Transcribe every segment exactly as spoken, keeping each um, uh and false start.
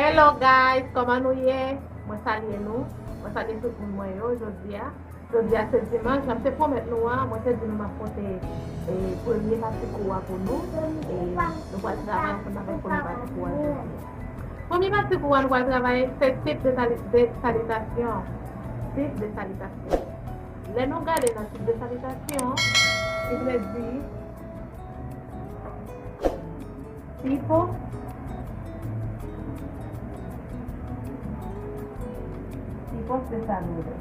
Hello guys, kòman nou ye? Mwen salye nou. Mwen salye tout moun mwen yo jodi a. Jodi a se dimanch, jan m te pwomèt nou an, mwen te di nou m ap pote, e, premye pati kou a pou nou. E nou pral travay ansanm avèk premye pati kou a jodi a. Premye pati kou a nou pral travay se tip de sali-, de salitasyon. Tip de salitasyon. Lè nou gade nan tip de salitasyon, ki vle di tipo, tipos de saludo.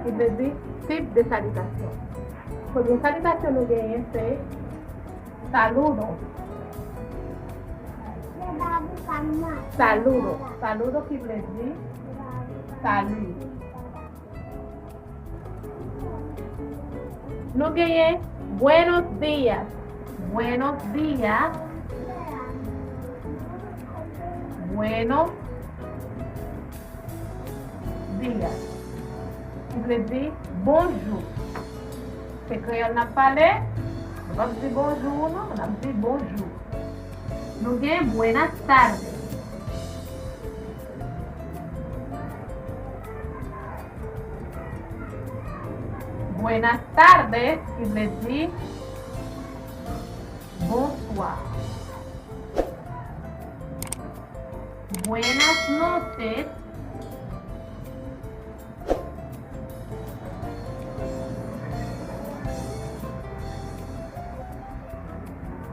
Ki vle di tip de salitasyon. Premye salitasyon nou genyen se saludo. Saludo. Saludo ki vle di salut. Nou genyen buenos días. Buenos días. Buenos días. Ki vle di bonjou. Se kreyòl n ap pale. Nou p ap di bonjou, non. N ap di bonjou. Nou gen buenas tardes. Buenas tardes, ki vle di bonswa. Buenas noches.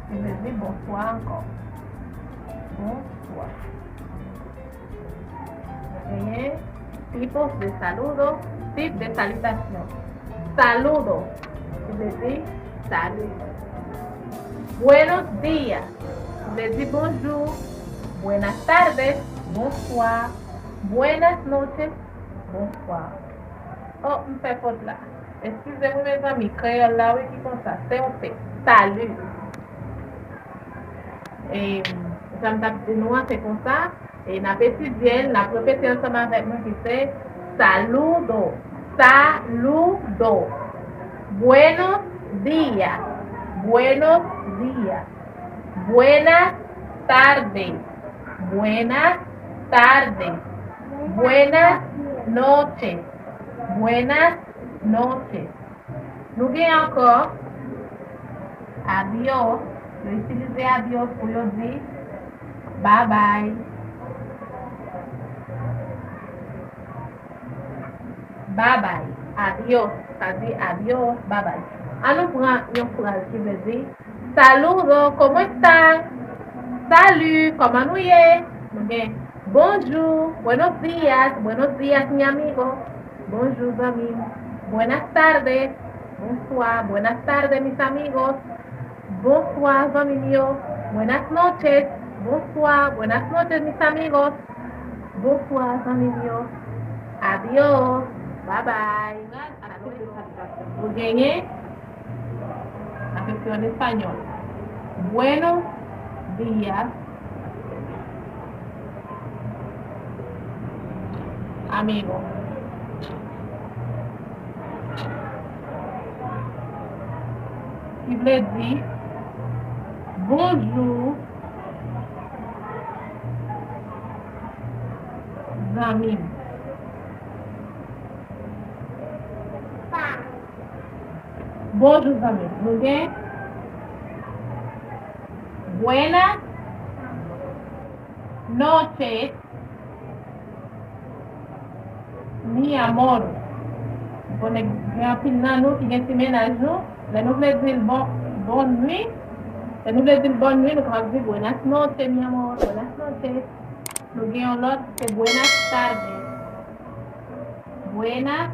Ki vle di bonswa ankò. Bonswa. Genyen tipos de saludo, tip de salitasyon. Saludo, ki vle di salut. Buenos días, ki vle di bonjou. Buenas tardes, bonswa. Buenas noches, bonswa. Oh, m fè fot la. Eskize m wi, mezanmi, kreyòl la, wi, ki konsa. Se yon tèks. Salut. E, jan m t ap di nou an, se konsa. E n ap etidye l, n ap repete ansanm avèk nou ki se saludo, saludo. Buenos días, buenos días. Buenas tardes, buenas tardes. Buenas noches, buenas noches. Nou gen ankò adios. Yo itilize adios pou yo di babay. Babay. Adios. Sa di adios, babay. An nou pran yon fraz ki vle di saludo, ¿cómo está? Salut, kòman nou ye? Nou gen bonjou, buenos días, buenos días, mi amigo. Bonjou, zanmi m. Buenas tardes, bonswa, buenas tardes, mis amigos. Bonswa, zanmi m yo. Buenas noches, bonswa, buenas noches, mis amigos. Bonswa, zanmi m yo. Adios, babay. Nou genyen, n ap ekri an espanyòl. Buenos días, amigo. Ki vle di bonjou, zanmi m. Bonjou, zanmi m. Nou gen buenas noches, mi amor. M konnen gen anpil nan nou ki gen ti mennaj nou. Lè nou vle di l bon, bon nwi, lè nou vle di l bòn nwi, nou kapab di buenas noches, mi amor, buenas noches. Nou gen yon lòt, se buenas tardes. Buenas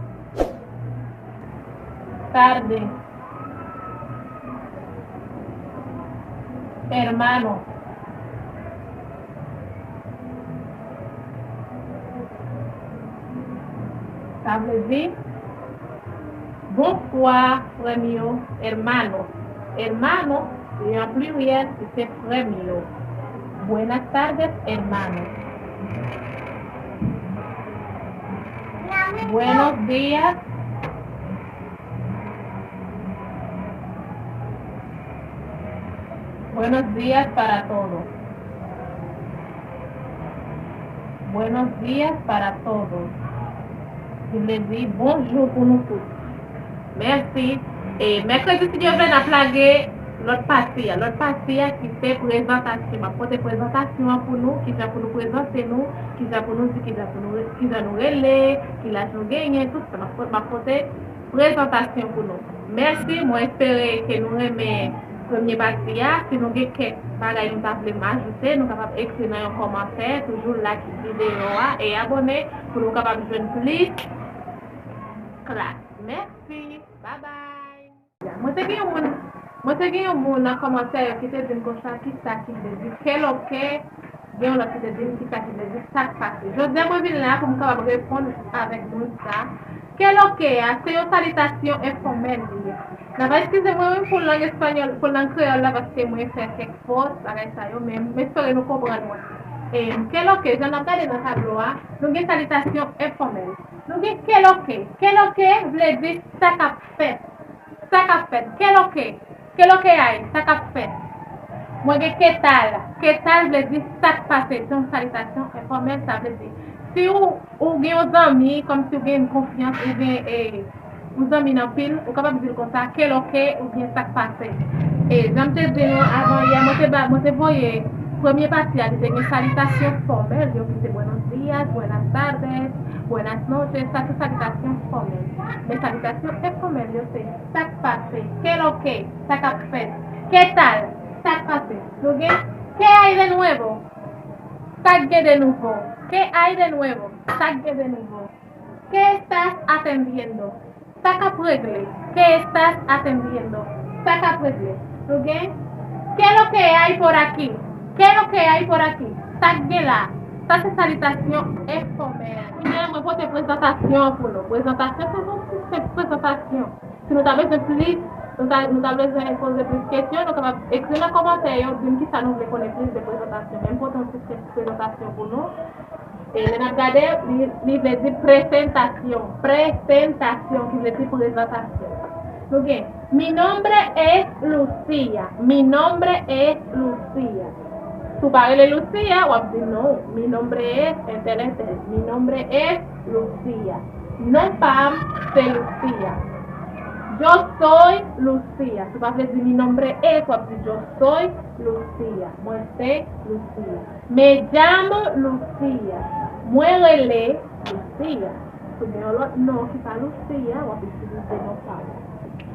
tardes, hermano. Sa vle di, bonswa, frè m yo, hermano. Hermano, li an pliryèl, li se frè m yo. Buenas tardes, hermano. Buenos días. Buenos días para todos. Buenos días para todos. Ki vle di bonjou pou nou tout. Mèsi. E mèkredi, si Dye vle, n ap lage lòt pati a. Lòt pati a ki se prezantasyon. M ap pote prezantasyon an pou nou, kijan pou nou prezante nou, kijan pou nou di, kijan pou nou re- kijan nou rele, ki laj nou genyen, tout sa. M ap po- m ap pote prezantasyon pou nou. Mèsi, mwen espere ke nou renmen premye pati a. Si nou gen kèk bagay nou ta vle m ajoute, nou kapab ekri nan yon kòmantè, toujou like videyo a e abòne pou nou kapab jwenn plis klas. Mèsi, babay. Mwen te gen yon moun, mwen te gen yon moun nan kòmantè yo ki te di m konsa, kisa ki vle di kèlòkè, gen yon lòt ki te di m kisa ki vle di sa k pase. Jodi a mwen vin la pou m kapab reponn avèk moun sa. Kèlòkè a se yon salitasyon enfòmèl li ye. N ap eskize mwen wi pou lang espanyòl, pou lang kreyòl la, paske mwen fè kèk fòt, bagay sa yo, men m espere nou konprann mwen. E kèlòkè, jan n ap gade nan tablo a, nou gen salitasyon enfòmèl. Nou gen kèlòkè. Kèlòkè vle di sa k ap fèt. Sa k ap fèt? Kèlòkè? Kèlòkè ay? Sa k ap fèt? Mwen gen ketal. Ketal vle di sa k pase. Se yon salitasyon enfòmèl, sa vle di si ou, ou gen yon zanmi, kòmsi ou gen konfyans, ou gen e, yon zanmi nan pil, ou kapab di l konsa, kèlòkè oubyen sa k pase. E jan m te di nou avan yè, mwen te ba, mwen te voye premye pati a, li te gen salitasyon fòmèl yo ki se buenos días, buenas tardes, buenas noches, sa se salitasyon fòmèl. Men salitasyon enfòmèl yo se sa k pase, kèlòkè, sa k ap fèt, ketal, sa k pase. Nou gen, qué hay de nuevo, sa k gen de nouvo, qué hay de nuevo, sa k gen de nouvo, qué estás atendiendo, sa k ap regle, qué estás atendiendo, sa k ap regle. Nou gen, qué lo que hay por aquí, qué lo que hay por aquí, sa k gen la, sa se salitasyon enfòmèl. Kounye a, mwen pote prezantasyon an pou nou. Prezantasyon se yon ti senp prezantasyon. Si nou ta bezwen plis, nou ta, nou ta bezwen poze plis kesyon, nou kapab ekri nan kòmantè yo, di m kisa nou vle konnen plis de prezantasyon. Men m pote yon ti senp prezantasyon pou nou. E lè n ap gade, li, li vle di presentasyon. Presentasyon, ki vle di prezantasyon. Nou gen, mi nombre es Lucía. Mi nombre es Lucía. Si w pa rele Lucia, w ap di non. Mi nombre es entel entel. Mi nombre es Lucía. Non pa m se Lucia. Yo soy Lucía. Si w pa vle di mi nombre es, w ap di yo soy Lucía. Mwen se Lucia. Me llamo Lucía. Mwen rele Lucia. Si w gen yon lòt non ki pa Lucia, w ap itilize non pa w.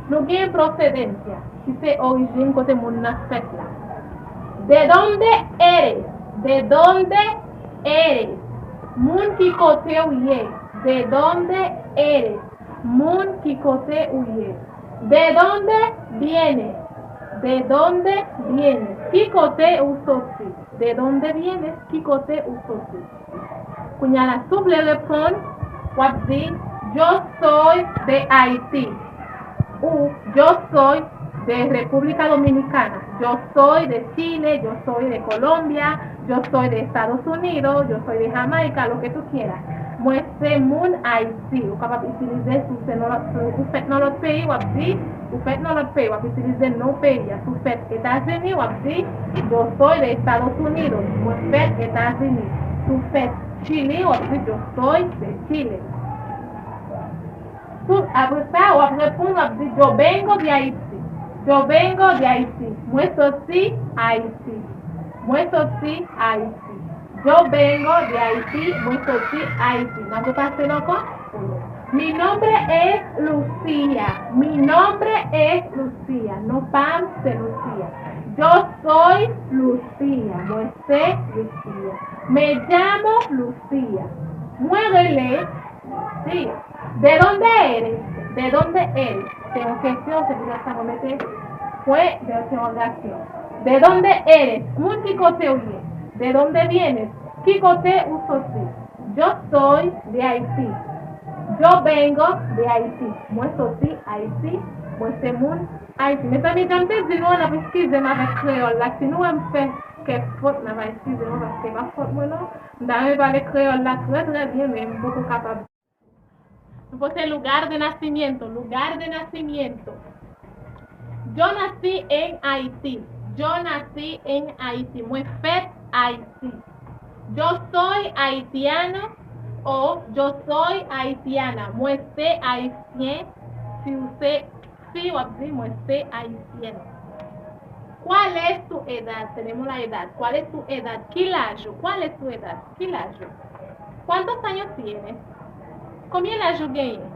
Nou gen procedencia, ki se orijin kote moun nan fèt la. ¿De dónde eres? ¿De dónde eres? Moun ki kote w ye? ¿De dónde eres? Moun ki kote ou ye? ¿De dónde vienes? ¿De dónde vienes? Ki kote ou soti? ¿De dónde vienes? Ki kote ou soti? Kounye a la, si w vle reponn, w ap di, yo soy de Haití. Ou yo soy de República Dominicana. Yo soy de Chile, yo soy de Colombia, yo soy de Estados Unidos, yo soy de Jamaica, lo que tú quieras. Mwen se moun Ayiti. Ou kapab itilize, si w se nan lòt, si w fèt nan lòt peyi, w ap di, ou fèt nan lòt peyi, w ap itilize non peyi a. Si w fèt Etazini, w ap di, yo soy de Estados Unidos. Mwen fèt Etazini. Si w fèt Chili, w ap di, yo soy de Chile. Tout, apre sa, w ap reponn, w ap di, yo vengo de Haití. Yo vengo de Haití. Mwen soti Ayiti. Mwen soti Ayiti. Yo vengo de Haití. Mwen soti Ayiti. N ap repase l ankò. Mi nombre es Lucía. Mi nombre es Lucía. Non pa m se Lucia. Yo soy Lucía. Mwen se Lucia. Me llamo Lucía. Mwen rele Lucía. ¿De dónde eres? ¿De dónde eres? Se yon kesyon, se poutèt sa mwen mete pwen de entèwogasyon. ¿De dónde eres? Moun ki kote ou ye? ¿De dónde vienes? Ki kote ou soti? Yo soy de Haití. Yo vengo de Haití. Mwen soti Ayiti. Mwen se moun Ayiti. Mezanmi, jan m te di nou an, n ap eskize m avèk kreyòl la. Si nou wè m fè kèk fòt, n ap eskize mwen paske pa fòt mwen non. M ta renmen pale kreyòl la trè, trè byen, men m poko kapab. Nou pote lugar de nacimiento, lugar de nacimiento. Yo nací en Haití. Yo nací en Haití. Mwen fèt Ayiti. Yo soy haitiano o yo soy haitiana. Mwen se ayisyen. Si w se fi, w ap di, mwen se ayisyèn. ¿Cuál es tu edad? Tenemos la edad. ¿Cuál es tu edad? Ki laj ou? ¿Cuál es tu edad? Ki laj ou? ¿Cuántos años tienes? Konbyen laj ou genyen?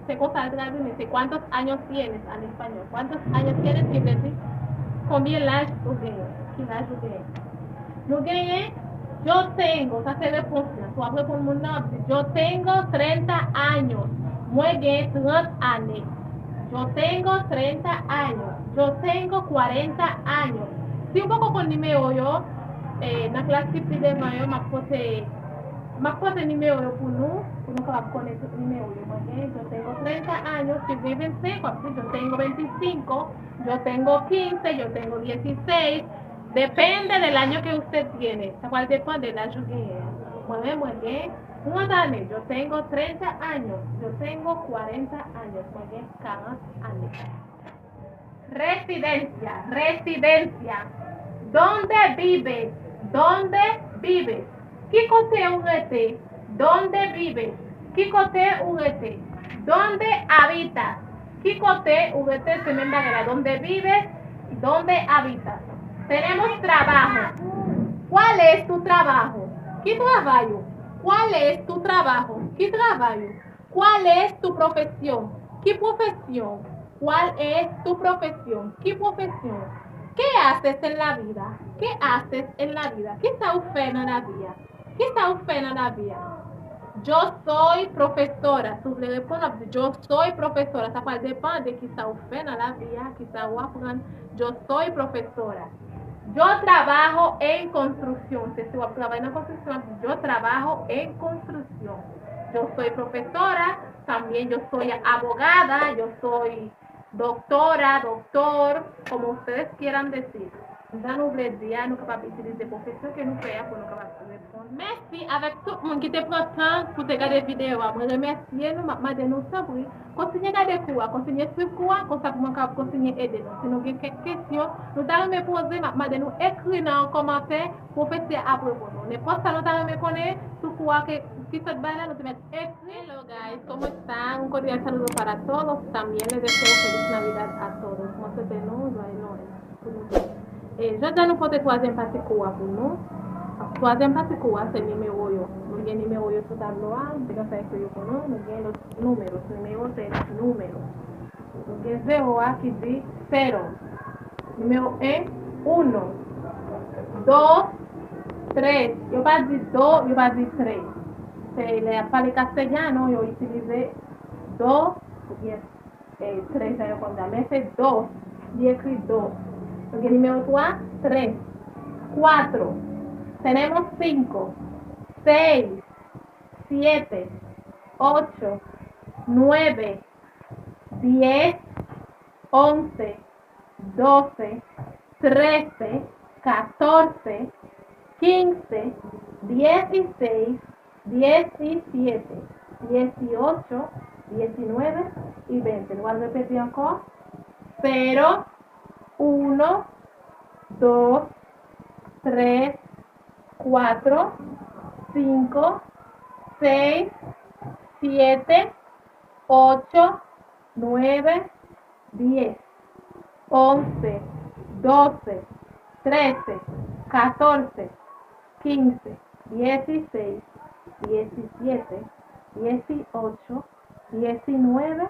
Se konsa l tradui, men se cuántos años tienes en español. ¿Cuántos años tienes? Ki vle di, konbyen laj ou genyen? Ki laj ou genyen? Nou genyen yo tengo, sa se repons la. Si w ap reponn moun nan, w ap di, yo tengo treinta años. Mwen gen trant ane. Yo tengo treinta años. Yo tengo cuarenta años. Si w poko konn nimewo yo, eh, nan klas ki pi devan yo, m ap pote, m ap pote nimewo yo pou nou, pou nou kapab konnen tout nimewo yo. Mwen gen, yo tengo treinta años, si w gen vennsenk, w ap di, yo tengo veinticinco, yo tengo quince, yo tengo dieciséis. Depende del año que usted tiene. Sa pral depann de laj ou genyen an. Mwen menm, mwen gen trant ane. Yo tengo treinta años. Yo tengo cuarenta años. Mwen gen karant ane. Residencia, residencia. ¿Dónde vives? ¿Dónde vives? Ki kote ou rete? ¿Dónde vives? Ki kote ou rete? ¿Dónde habitas? Ki kote ou rete? Se menm bagay la. ¿Dónde vives? ¿Dónde habitas? Tenemos trabajo. ¿Cuál es tu trabajo? Ki travay ou? ¿Cuál es tu trabajo? Ki travay ou? ¿Cuál es tu profesión? Ki pwofesyon? ¿Cuál es tu profesión? Ki pwofesyon? ¿Qué haces en la vida? ¿Qué haces en la vida? Kisa ou fè nan lavi a? Kisa ou fè nan lavi a? Yo soy profesora. Si w vle reponn, w ap di, yo soy profesora. Sa pral depann de kisa ou fè nan lavi a, kisa ou aprann. Yo soy profesora. Yo trabajo en construcción. Se si w ap travay nan konstriksyon, w ap di, yo trabajo en construcción. Yo soy profesora, también yo soy abogada, yo soy doctora, doctor, como ustedes quieran decir. Jan nou vle di a, nou kapab itilize pwofesyon ke nou fè a pou nou kapab reponn. Mèsi avèk tout moun ki te pran tan pou te gade videyo a. Mwen remèsye nou, m ap mande nou tanpri, kontinye gade kou a, kontinye swiv kou a, konsa pou mwen kapab kontinye ede nou. Si nou gen kèk kesyon nou ta renmen poze, m ap mande nou ekri nan yon kòmantè, pwofesè ap reponn nou. Nenpòt sa nou ta renmen konnen sou kou a ke, ki sot bay la, nou te mèt ekri. Hello guys, ¿cómo están? Un cordial saludo para todos. También les deseo feliz Navidad a todos. Mwen swete nou Joyeux Noël pou nou tout. E jodi a nou pote twazyèm pati kou a pou nou. Twazyèm pati kou a se nimewo yo. Nou gen nimewo yo sou tablo a, m te konn fè ekri yo pou nou. Nou gen los números, nimewo se nimewo. Nou gen zewo a ki di cero. Nimewo en, uno. Dos, tres. Yo pa di do, yo pa di tres. Se lè y ap pale castellano, yo itilize do oubyen, eh, tres jan yo konn di a. Men se dos. Li ekri dos. Nou gen nimewo twa, tres. Cuatro. Tenemos cinco. Seis. Siete. Ocho. Nueve. Diez. Once. Doce. Trece. Catorce. Quince. Dieciséis. Diecisiete. Dieciocho. Diecinueve. Y veinte. Nou al repete ankò. Cero. Uno. Dos. Tres. Cuatro. Cinco. Seis. Siete. Ocho. Nueve. Diez. Once. Doce. Trece. Catorce. Quince. Dieciséis. Diecisiete. Dieciocho. Diecinueve.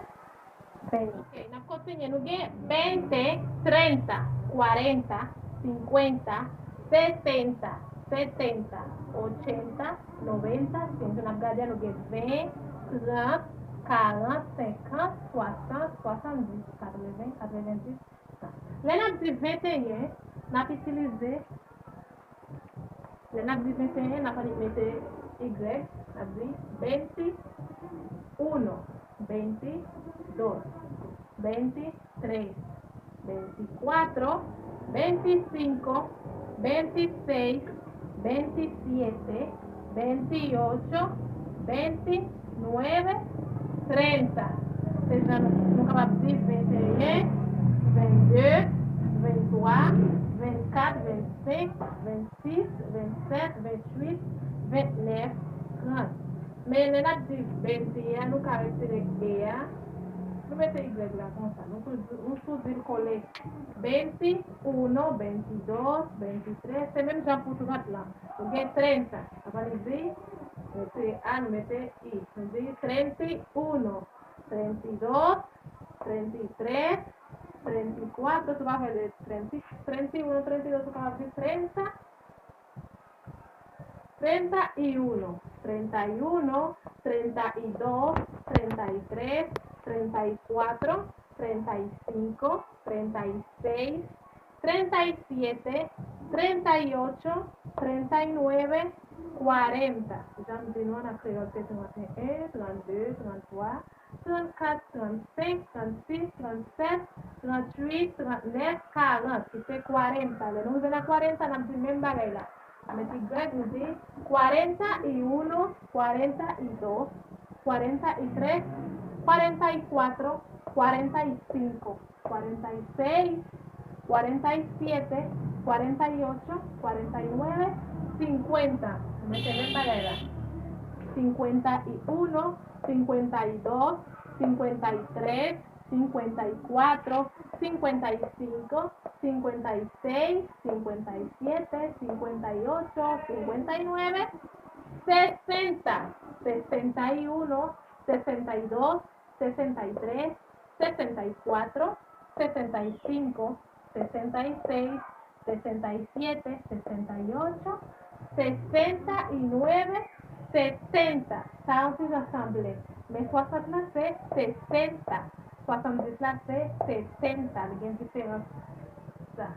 Veinte. Ok, n ap kontinye. Nou gen veinte, treinta, cuarenta, cincuenta, sesenta, setenta, ochenta, noventa, cien. N ap gade, nou gen ven, trant, karant, senkant, swasant, swasanndis, katreven, katrevenndis, san. Lè n ap di venteyen, n ap itilize, lè n ap di venteyen, n ap annik mete Y, n ap di veintiuno, veintidós, veintitrés, veinticuatro, veinticinco, veintiséis, veintisiete, veintiocho, veintinueve, treinta. Se jan nou, nou kapab di venteyen, vennde, venntwa, vennkat, vennsenk, vennsis, vennsèt, vennwit, vennèf, trant. Men lè n ap di vennti a, nou ka retire e a, nou mete y la konsa. Nou tou, nou tou di l kole. Veintiuno, veintidós, veintitrés, se menm jan pou trant lan. Ou gen trenta. Avan li di, mete a, nou mete i. Nou di treinta y uno, treinta y dos, treinta y tres, treinta y cuatro, se pa fè de trenta, treinta y uno, treinta y dos, se pa di trenta, treinta y uno, treinta y uno, treinta y dos, treinta y tres, treinta y cuatro, treinta y cinco, treinta y seis, treinta y siete, treinta y ocho, treinta y nueve, cuarenta. Jan m di nou an, nan kreyòl se trannteyen, trannde, tranntwa, trannkat, trannsenk, trannsis, trannsèt, trannwit, trannèf, karant, ki se kwarenta. Lè nou rive nan kwarenta, n ap di menm bagay la. Mete y, nou di cuarenta y uno, cuarenta y dos, cuarenta y tres, cuarenta y cuatro, cuarenta y cinco, cuarenta y seis, cuarenta y siete, cuarenta y ocho, cuarenta y nueve, cincuenta. Mete menm bagay la. Cincuenta y uno, cincuenta y dos, cincuenta y tres, cincuenta y cuatro, cincuenta y cinco, cincuenta y seis, cincuenta y siete, cincuenta y ocho, cincuenta y nueve, sesenta, sesenta y uno, sesenta y dos, sesenta y tres, sesenta y cuatro, sesenta y cinco, sesenta y seis, sesenta y siete, sesenta y ocho, sesenta y nueve, setenta. Sa yon ti jan sanble. Men swasant lan se sesenta. Swasanndis la se setenta. Li gen diferans. Sa.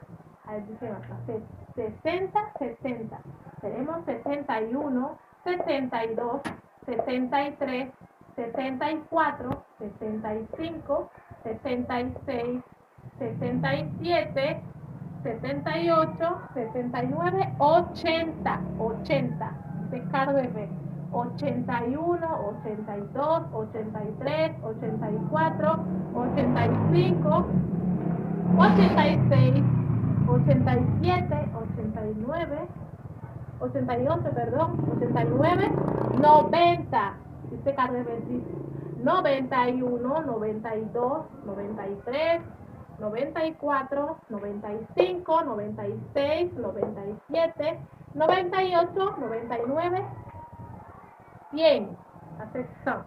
Ay diferans la. Se sesenta, setenta. Tenemos sesenta y uno, sesenta y dos, sesenta y tres, sesenta y cuatro, sesenta y cinco, sesenta y seis, sesenta y siete, sesenta y ocho, sesenta y nueve, ochenta, ochenta. Se katreven. Ochenta y uno, ochenta y dos, ochenta y tres, ochenta y cuatro, ochenta y cinco, ochenta y seis, ochenta y siete, ochenta y nueve, ochenta y ocho, perdón, ochenta y nueve, noventa, ki se katrevendis, noventa y uno, noventa y dos, noventa y tres, noventa y cuatro, noventa y cinco, noventa y seis, noventa y siete, noventa y ocho, noventa y nueve, cien. Sa se san.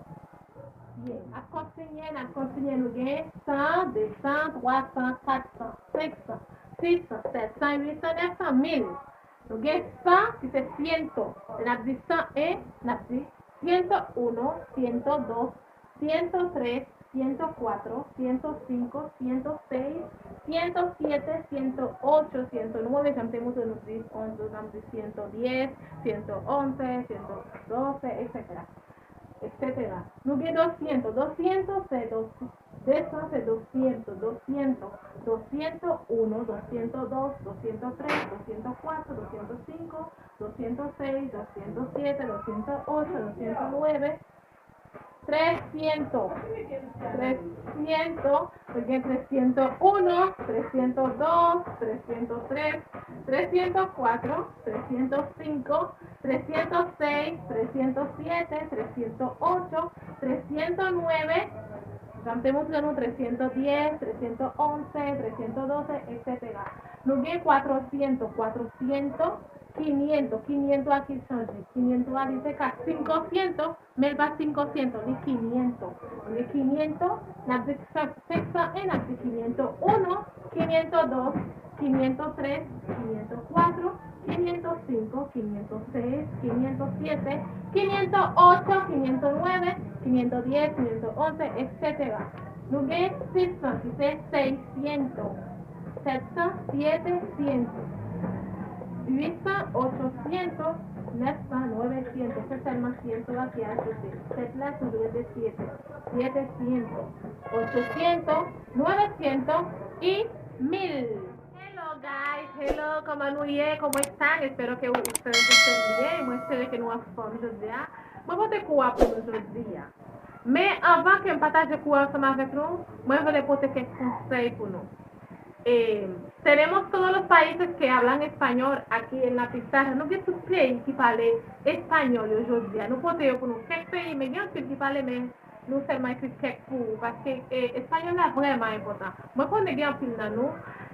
Byen, n ap kontinye, n ap kontinye, nou gen san, de san, twa san, kat san, senk san, sis san, sèt san, uit san, nèf san, mil. Nou gen san ki se ciento. Lè n ap di san en, n ap di ciento uno, ciento dos, ciento tres, ciento cuatro, ciento cinco, ciento seis, ciento siete, ciento ocho, ciento nueve, jan m te montre nou di once, n ap di ciento diez, ciento once, ciento doce, etcetera, etcetera. Nou gen doscientos. Doscientos se dos, de san se doscientos, doscientos, doscientos uno, doscientos dos, doscientos tres, doscientos cuatro, doscientos cinco, doscientos seis, doscientos siete, doscientos ocho, doscientos nueve, trescientos. Trescientos, nou gen trescientos uno, trescientos dos, trescientos tres, trescientos cuatro, trescientos cinco, trescientos seis, trescientos siete, trescientos ocho, trescientos nueve, jan m te montre nou, trescientos diez, trescientos once, trescientos doce, etcetera. Nou gen cuatrocientos, cuatrocientos, quinientos, quinientos a ki chanje, quinientos a li se ka cinco cientos, men l pa cinco cientos, li quinientos. Li quinientos, n ap di senk san en, n ap di quinientos uno, quinientos dos, quinientos tres, quinientos cuatro, quinientos cinco, quinientos seis, quinientos siete, quinientos ocho, quinientos nueve, quinientos diez, quinientos once, etcetera. Nou gen sis san ki se seiscientos. Sèt san, siete cientos. Uit san, ocho cientos. Nèf san, nueve cientos. Se sèlman cientos a ki ajoute. Sèt la toujou rete siete. Siete cientos. Ocho cientos, nueve cientos y mil. Hello guys, hello, comment vous allez? ¿Cómo están? Espero que ustedes estén bien. Mwen espere ke nou anfòm jodi a. Mwen pote kou a pou nou jodi a. Men anvan ke m pataje kou a ansanm avèk nou, mwen vle pote kèk konsèy pou nou. Eh, tenemos todos los países que hablan español aquí en la pizarra. Nou gen tout peyi ki pale espanyòl yo jodi a. Nou pote yo pou nou. Kèk peyi, men gen anpil ki pale, men nou sèlman ekri kèk pou ou, paske, eh, espanyòl la vrèman enpòtan. Mwen konnen gen anpil nan nou,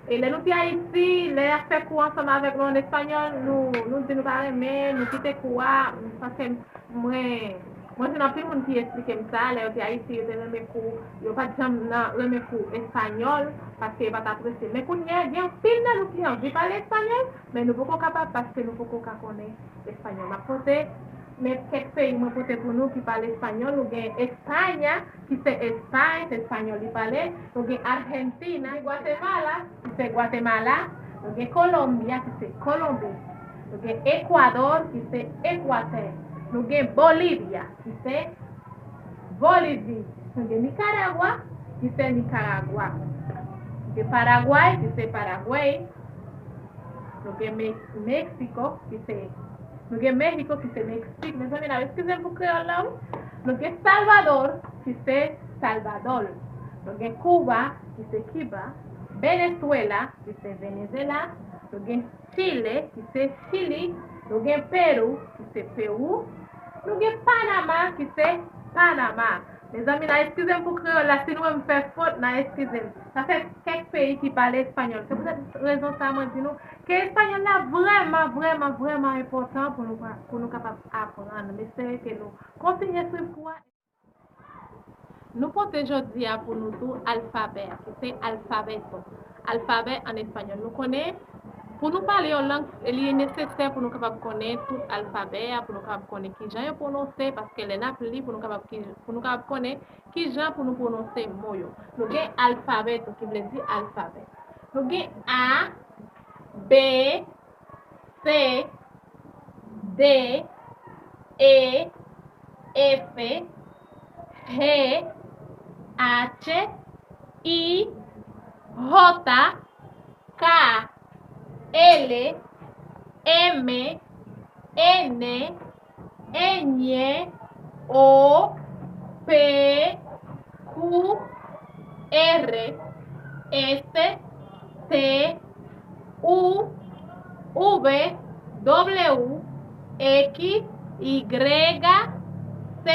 e lè nou te Ayiti, lè y ap fè kou ansanm avèk nou an espanyòl, nou, nou di nou pa renmen, nou kite kou a, paske mwen, mwen jwenn anpil moun ki esplike m sa, lè yo te Ayiti, yo te renmen kou, yo pa t janm nan renmen kou espanyòl, paske yo pa t apresye. Men kounye a, gen anpil nan nou ki anvi pale espanyòl, men nou poko kapab paske nou poko ka konnen espanyòl. M ap pote, men kèk peyi mwen pote pou nou ki pale espanyòl. Nou gen Espanya, ki se Espay, se espanyòl li pale. Nou gen Argentina, Guatemala, ki se Gwatemala. Nou gen Colombia, ki se Kolonbi. Nou gen Ecuador, ki se Ekwatè. Nou gen Bolivia, ki se Bolivi. Nou gen Nicaragua, ki se Nikaragwa. Nou gen Paraguay, ki se Paragwey. Nou gen Me-, Mexico, ki se, nou gen Mexico, ki se Meksik. Mezanmi, n ap eskize m pou kreyòl la, wi. Nou gen Salvador, ki se Salvador. Nou gen Cuba, ki se Kiba. Venezuela, ki se Venezuela. Nou gen Chile, ki se Chili. Nou gen Peru, ki se Pewou. Nou gen Panama, ki se Panama. Mezanmi, n a eskize m pou kreyòl la. Si nou wè m fè fot, n a eskize m. Sa fè kèk peyi ki pale espanyòl. Se poutèt rezon sa a mwen di nou ke espanyòl la vrèman, vrèman, vrèman enpòtan pou nou, pou nou kapab aprann. M espere ke nou kontinye swiv kou a. Nou pote jodi a pou nou tou alfabè a, ki se alfabeto. Alfabè an espanyòl. Nou konnen, pou nou pale yon lang, li nesesè pou nou kapab konnen tout alfabè a, pou nou kapab konnen kijan yo pwononse, paske lè n ap li, pou nou kapab ki, pou nou kapab konnen kijan pou nou pwononse mo yo. Nou gen alfabeto, ki vle di alfabè. Nou gen A, B, C, D, E, F, G, H, I, J, K, L, M, N, Ñ, O, P, Q, R, S, T, U, V, W, X, Y, Z.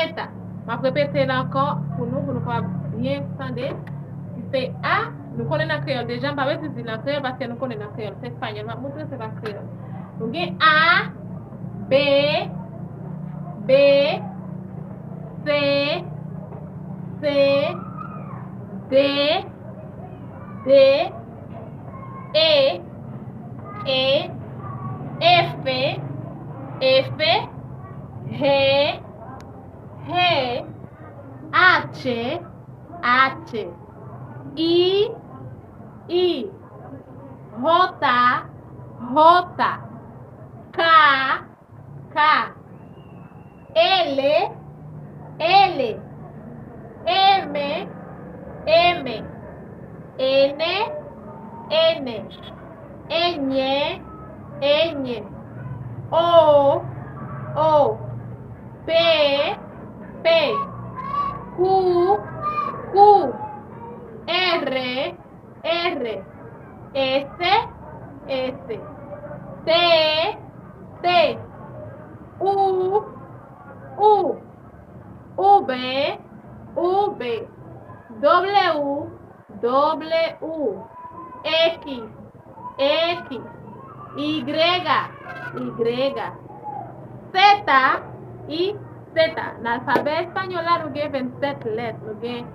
M ap repete l ankò pou nou, pou nou kapab byen tande. Ki se A, nou konnen nan kreyòl deja, m pa bezwen di nan kreyòl paske nou konnen nan kreyòl. Se espanyòl, m ap montre se pa kreyòl. Nou gen A, B, B, C, C, D, D, E, E, F, F, G, G, H, H, I, I, J, J, K, K, L, L, M, M, N, N, Ñ, Ñ, O, O, P, P, Q, Q, R, R, S, S, T, T, U, U, V, V, W, W, X, X, Y, Y, Z, Z. Nan alfabè espanyòl la, nou gen vennsèt lèt, nou gen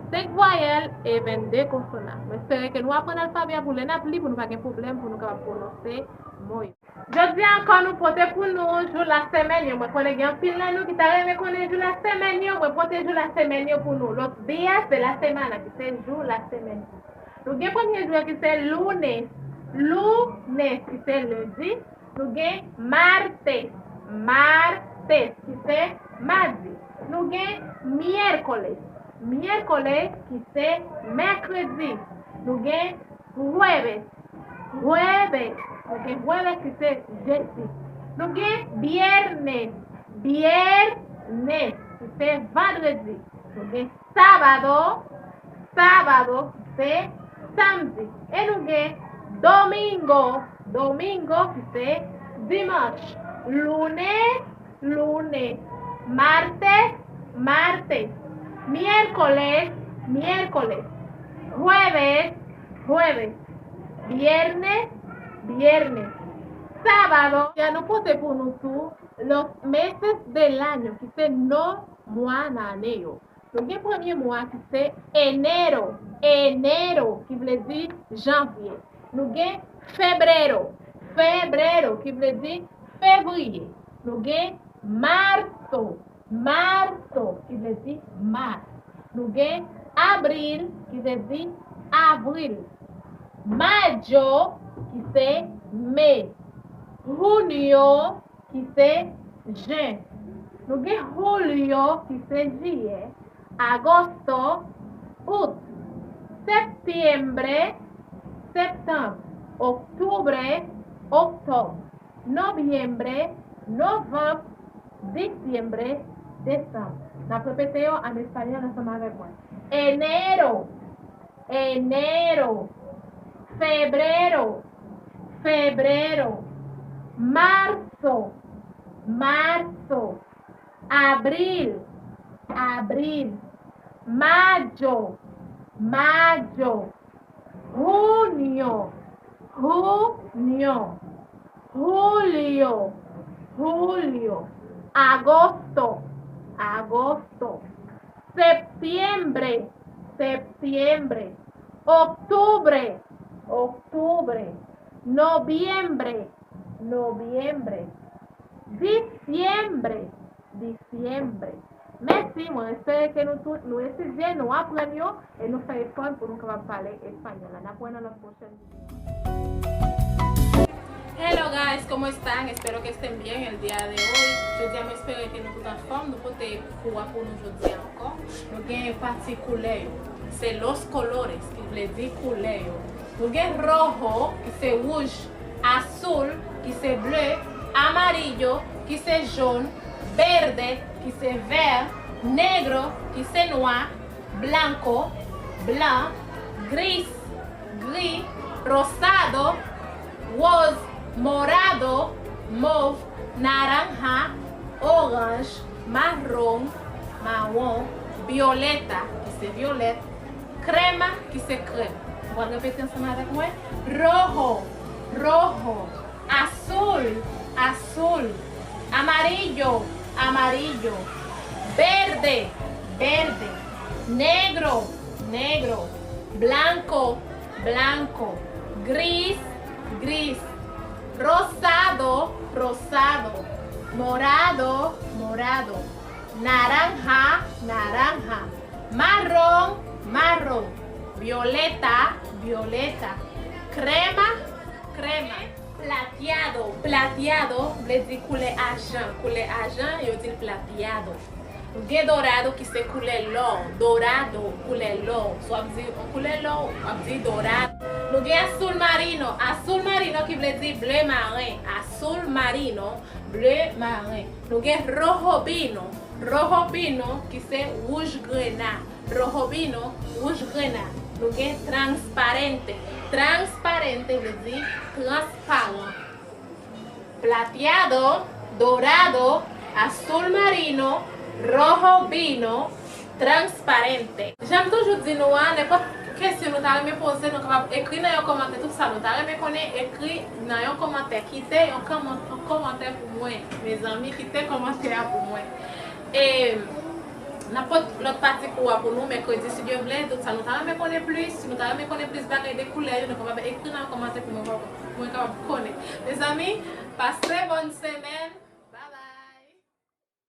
senk vwayèl e vennde konsonan. Mwen espere ke nou aprann alfabè a pou lè n ap li, pou nou pa gen pwoblèm, pou nou kapab pwononse mo yo. Jodi a ankò, nou pote pou nou jou lasemèn yo. Mwen konnen gen anpil nan nou ki ta renmen konnen jou lasemèn yo. Mwen pote jou lasemèn yo pou nou. Los días de la semana, ki se jou lasemèn yo. Nou gen premye jou a ki se lunes, lunes, ki se lendi. Nou gen martes, martes, ki se madi. Nou gen miércoles, miércoles, ki se mèkredi. Nou gen jueves, jueves, nou gen jueves, ki se jedi. Nou gen viernes, viernes, ki se vandredi. Nou gen sábado, sábado, ki se samdi. E nou gen domingo, domingo ki se dimanch, lunes, lunes, martes, martes, miércoles, miércoles, jueves, jueves, viernes, viernes, sábado. Ya nou pote pou nou tou los meses del año, ki se non mwa nan ane yo. Nou gen premye mwa ki se enero, enero, ki vle di janvye. Nou gen febrero, febrero, ki vle di fevriye. Nou gen marso, marso, ki vle di mas. Nou gen abril, ki vle di avril. Mayo, ki se me. Junio, ki se jen. Nou gen julio, ki se jiyè. Agosto, out. Septiembre, septanm. Octubre, oktòb. Noviembre, novanm. Diciembre, desanm. N ap repete yo an espayòl ansanm avèk mwen. Enero, enero, febrero, febrero, marzo, marzo, abril, abril, mayo, mayo, junio, junio, julio, julio, agosto, agosto, septiembre, septiembre, octubre, octubre, noviembre, noviembre, diciembre, diciembre. Mèsi, mwen espere ke nou tout nou etidye, nou aprann yo, e nou fè efò pou nou kapab pale espanyòl la. N ap wè nan lòt pwochèn videyo. Hello guys, ¿cómo están? Espero que estén bien el día de hoy. Jodi a mwen espere ke nou tout anfòm. Nou pote kou a pou nou jodi a ankò. Nou gen pati koulè yo. Se los colores, ki vle di koulè yo. Nou gen rojo, ki se wouj, azul, ki se ble, amarillo, ki se jòn, verde, ki se vè, negro, ki se nwa, blanco, blan, gris, gri, rosado, woz, morado, mov, naranja, oranj, marron, mawon, violeta, ki se vyolèt, crema, ki se krèm. Nou pral repete ansanm avèk mwen. Rojo, rojo. Azul, azul. Amarillo, amarillo. Verde, verde. Negro, negro. Blanco, blanco. Gris, gris. Rosado, rosado. Morado, morado. Naranja, naranja. Marrón, marrón. Violeta, violeta. Crema, crema. Plateado, plateado vle di koulè ajan. Koulè ajan, yo di l plateado. Nou gen dorado ki se koulè lò. Dorado, koulè lò. Si w ap di yon koulè lò, w ap di dorado. Nou gen azul marino. Azul marino ki vle di ble maren. Azul marino, ble maren. Nou gen rojo vino. Rojo vino ki se wouj grena. Rojo vino, wouj grena. Nou gen transparente. Transparente vle di transparan. Plateado, dorado, azul marino, rojo vino, transparente. Jan m toujou di nou an, nenpòt kesyon nou ta renmen poze, nou kapab ekri nan yon kòmantè. Tout sa nou ta renmen konnen, ekri nan yon kòmantè. Kite yon kòman-, yon kòmantè pou mwen, mezanmi, kite kòmantè a pou mwen. E n ap pot lòt pati kou a pou nou mèkredi, si Dye vle. Tout sa nou ta renmen konnen plis, si nou ta renmen konnen plis bagay de koulè yo, nou kapab ekri nan kòmantè pou mwen, pou mwen kapab konnen. Mezanmi, pase bòn semèn.